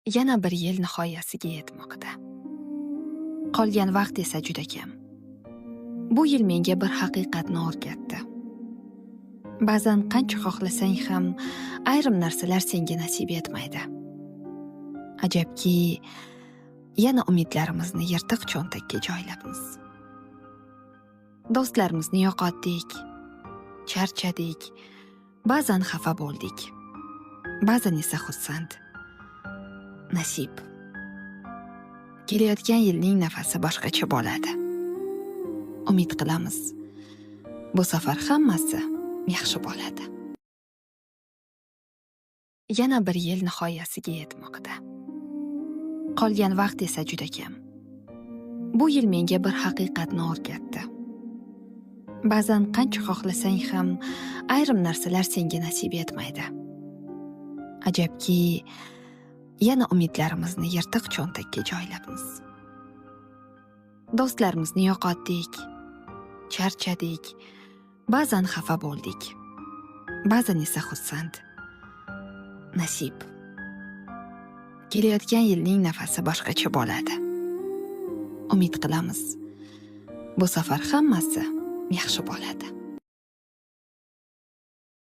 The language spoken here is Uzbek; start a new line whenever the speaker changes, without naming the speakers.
Yana bir yil nihoyasiga yetmoqda. Qolgan vaqt esa juda kam. Bu yil menga bir haqiqatni o'rgatdi. Ba'zan qancha xohlasang ham ayrim narsalar senga nasib etmaydi. Ajabki, yana umidlarimizni yirtiq cho'ntakka joylabmiz. Do'stlarimizni yo'qotdik, charchadik, ba'zan xafa bo'ldik, ba'zan esa xursand. Nasib. Kelayotgan yilning nafasi boshqacha bo'ladi. Umid qilamiz, bu safar hammasi yaxshi bo'ladi. Yana bir yil nihoyasiga yetmoqda. Qolgan vaqt esa juda kam. Bu yil menga bir haqiqatni o'rgatdi. Ba'zan qancha xohlasang ham ayrim narsalar senga nasib etmaydi. Ajabki, yana umidlarimizni yirtiq cho'ntakka joylabmiz. Do'stlarimizni yo'qotdik, charchadik, ba'zan xafa bo'ldik, ba'zan esa xursand. Nasib. Kelayotgan yilning nafasi boshqacha bo'ladi. Umid qilamiz, bu safar hammasi yaxshi bo'ladi.